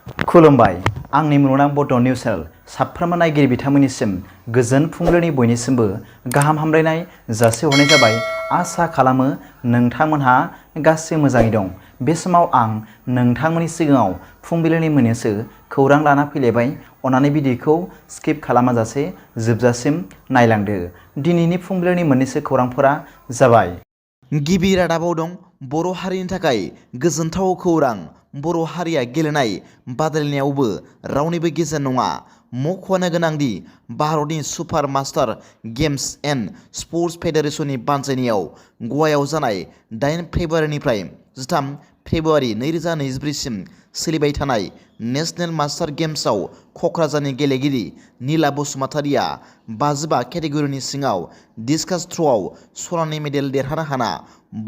खुलुमबाय आंनि मुलुगनां बड' निउस चेनेल साफ्रोमबो नायगिरि बिथांमोननिसिम गोजोन फुंबिलिनि बयनिसिमबो गाहाम हामलायनाय जासिहरनाय जाबाय। आसा खालामो नोंथांमोनहा गासै मोजाङै दं। बे समाव आं नोंथांमोननि सिगाङाव फुंबिलिनि मोननैसो खौरां लाना फैलायबाय। अन्नानै भिडिअखौ स्किप खालामाजासे जोबजासिम नायलांदो। दिनैनि फुंबिलिनि मोननैसो खौरांफोरा जाबाय। गिबि रादाबाव दं बर' हारिनि थाखाय गोजोनथाव खौरां। बर' हारिया गेलेनाय बादायलायनायावबो रावनिबो गेजेर नङा। मख'नो गोनांदि भारतनि super master games and sports फेडारेशननि बानजायनायाव गवायाव जानाय 8 फेब्रुवारिनिफ्राय 13 फेब्रुवारि 2024सिम सोलिबाय थानाय नेशनेल मास्टार गेम्सआव क'क्राझारनि गेलेगिरि नीला बसुमतारिया 55 केटेगरिनि सिङाव डिस्कास थ्र'आव सनानि मेडेल देरहानो हाना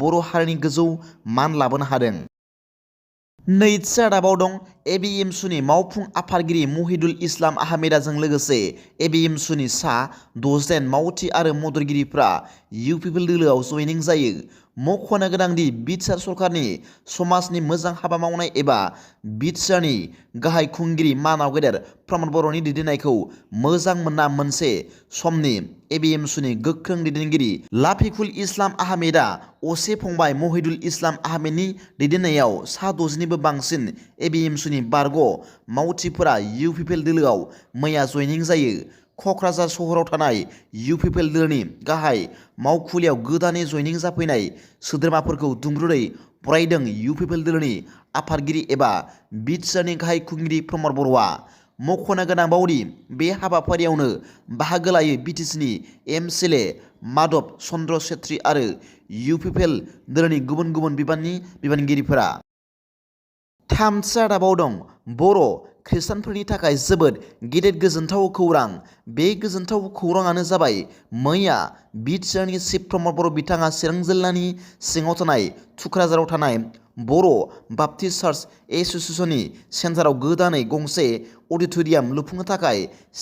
बर' हारिनि गोजौ मान लाबोनो हादों। नैथि रादाबाव दं एबिएमसुनि मावफुं आफादगिरि महिदुल इस्लाम आहमेदाजों लोगोसे एबिएमसुनि सा 68 मावथि आरो मददगिरिफ्रा UPPL दोलोआव जयनिं जायो। मख'नो गोनांदि बिटिआर सरकारनि समाजनि मोजां हाबा मावनाय एबा बिटिआरनि गाहाय खुंगिरि मानाव गेदेर प्रमद बर'नि दैदेननायखौ मोजां मोनना मोनसे समनि एबिएमसुनि गोख्रों दैदेनगिरि लाफिकुल इस्लाम आहमेदा असे फंबाय महिदुल इस्लाम आहमेदनि दैदेननायाव सा 60निबो बांसिन एबिएमसुनि बारग' मावथिफोरा UPPL दोलोआव मैया जयनिं जायो। क'क्राझार सहराव थानाय UPPL दोलोनि गाहाय मावखुलियाव गोदानै जयनिं जाफैनाय सोद्रोमाफोरखौ दुंब्रुदै बरायदों UPPL दोलोनि आफादगिरि एबा बिटिआरनि गाहाय खुंगिरि प्रमद बर'आ। मख'नो गोनांबावदि बे हाबाफारियावनो बाहागो लायो बिटिसिनि MCLA माधब चन्द्र छेत्री आरो UPPL दोलोनि गुबुन गुबुन बिबाननि बिबानगिरिफोरा। थामथि रादाबाव दं बर' खृष्टानफोरनि थाखाय जोबोद गिदिर गोजोनथाव खौरां। बे गोजोनथाव खौराङानो जाबाय मैया बिटिआरनि चिफ प्रमद बर' बिथाङा चिरां जिल्लानि सिङाव थानाय थुक्राझाराव थानाय बर' बाप्टिस्ट चार्च एस'सिएशननि सेन्टाराव गोदानै गंसे अडिट'रियाम लुफुंनो थाखाय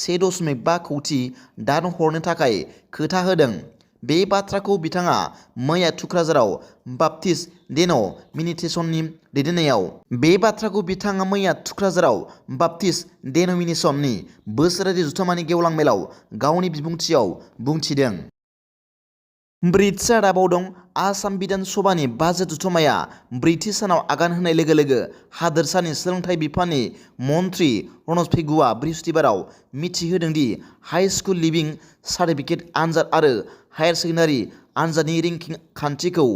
1.5 कौटि दान हरनो थाखाय खोथा होदों। बे बाथ्राखौ बिथाङा मैया थुक्राझाराव बाप्टिस्ट डेन'मिनेसननि बोसोरारि जुथुम्मानि गेवलां मेलाव गावनि बिबुंथियाव बुंथिदों। ब्रैथि रादाबाव दं आसाम बिधान सभानि बाजेट जुथुम्माया ब्रैथि सानाव आगान होनाय लोगो लोगो हादोरसानि सोलोंथाइ बिफाननि मन्थ्रि रनज पेगुआ बृहस्पतिबाराव मिथिहोदोंदि हाइ स्कुल लिभिं सार्टिफिकेट आनजाद आरो हायार सेकेन्डारि आनजादनि रेंकिं खान्थिखौ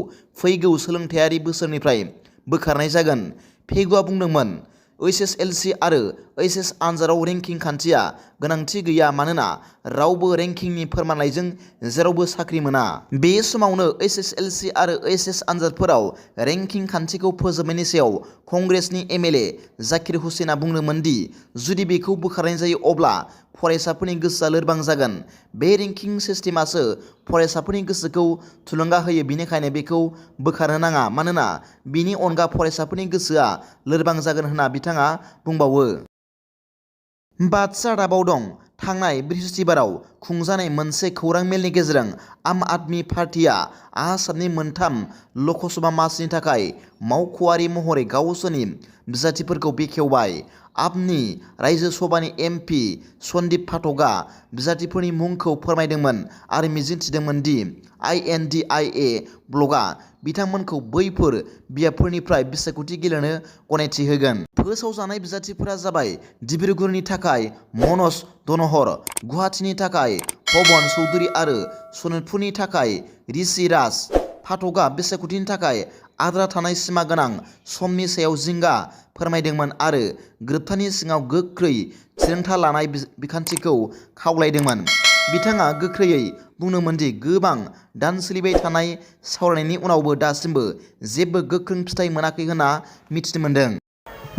फैगौ सोलोंथायारि बोसोरनिफ्राय बोखारनाय जागोन। पेगुआ बुंदोंमोन HSLC आरो HS आनजादाव रेंकिं खान्थिया गोनांथि गैया मानोना रावबो रेंकिंनि फोरमानलाइजों जेरावबो साख्रि मोना। बे समावनो HSLC आरो HS आनजादफोराव रेंकिं खान्थिखौ फोजोबनायनि सायाव कंग्रेसनि MLA जाकिर हुसेना बुंदोंमोन दि जुदि बेखौ बोखारनाय जायो अब्ला फरायसाफोरनि गोसोआ लोरबां जागोन। बे रेंकिं सिस्टेमासो फरायसाफोरनि गोसोखौ थुलुंगा होयो बेनिखायनो बेखौ बोखारनो नाङा मानोना बिनि अनगा फरायसाफोरनि गोसोआ लोरबां जागोन होनना बिथाङा बुंबावो। बाथि रादाबाव दं थांनाय बृहस्पतिबाराव खुंजानाय मोनसे खौरां मेलनि गेजेरजों आम आदमी पार्टीआ आसामनि 3 लकसभा मासिनि थाखाय मावख'आरि महरै गावसोरनि बिजाथिफोरखौ बेखेवबाय। आपनि रायजो सभानि MP सन्दीप पाठकआ बिजाथिफोरनि मुंखौ फोरमायदोंमोन आरो मिजिंथिदोंमोन दि INDIA ब्लकआ बिथांमोनखौ बैफोर बियाबफोरनिफ्राय बिसायख'थि गेलेनो गनायथि होगोन। फोसावजानाय बिजाथिफोरा जाबाय डिब्रुगड़नि थाखाय मनज धनहर, गुवाहाटीनि थाखाय पवन चौधुरी आरो सनितपुरनि थाखाय ऋषि राज। पाठकआ बिसायख'थिनि थाखाय आद्रा थानाय सिमा गोनां समनि सायाव जिंगा फोरमायदोंमोन आरो गोरोबथानि सिङाव गोख्रै थिरांथा लानाय बिखान्थिखौ खावलायदोंमोन। बिथाङा गोख्रैयै बुंदोंमोन दि गोबां दान सोलिबाय थानाय सावरायनायनि उनावबो दासिमबो जेबो गोख्रों फिथाय मोनाखै होनना मिथिनो मोन्दों।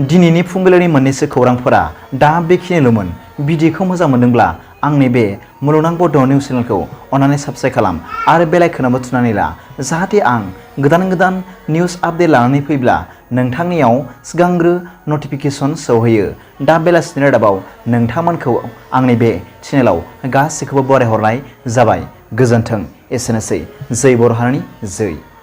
दिनैनि फुंबिलिनि मोननैसो खौरांफोरा दा बेखिनिल'मोन। भिडिअखौ मोजां मोनदोंब्ला आंनि बे मुलुगनां बड' निउस चेनेलखौ अन्नानै साबस्क्राइब खालाम आरो बेल आइकनआवबो थुनानै ला जाहाथे आं गोदान गोदान निउस आपडेट लानानै फैब्ला नोंथांनियाव सिगांग्रो नटिफिकेसन सौहैयो। दा बेलासिनि रादाबाव नोंथांमोनखौ आंनि बे चेनेलाव गासैखौबो बरायहरनाय जाबाय। गोजोन्थों। एसेनोसै। जै बर' हारिनि जै।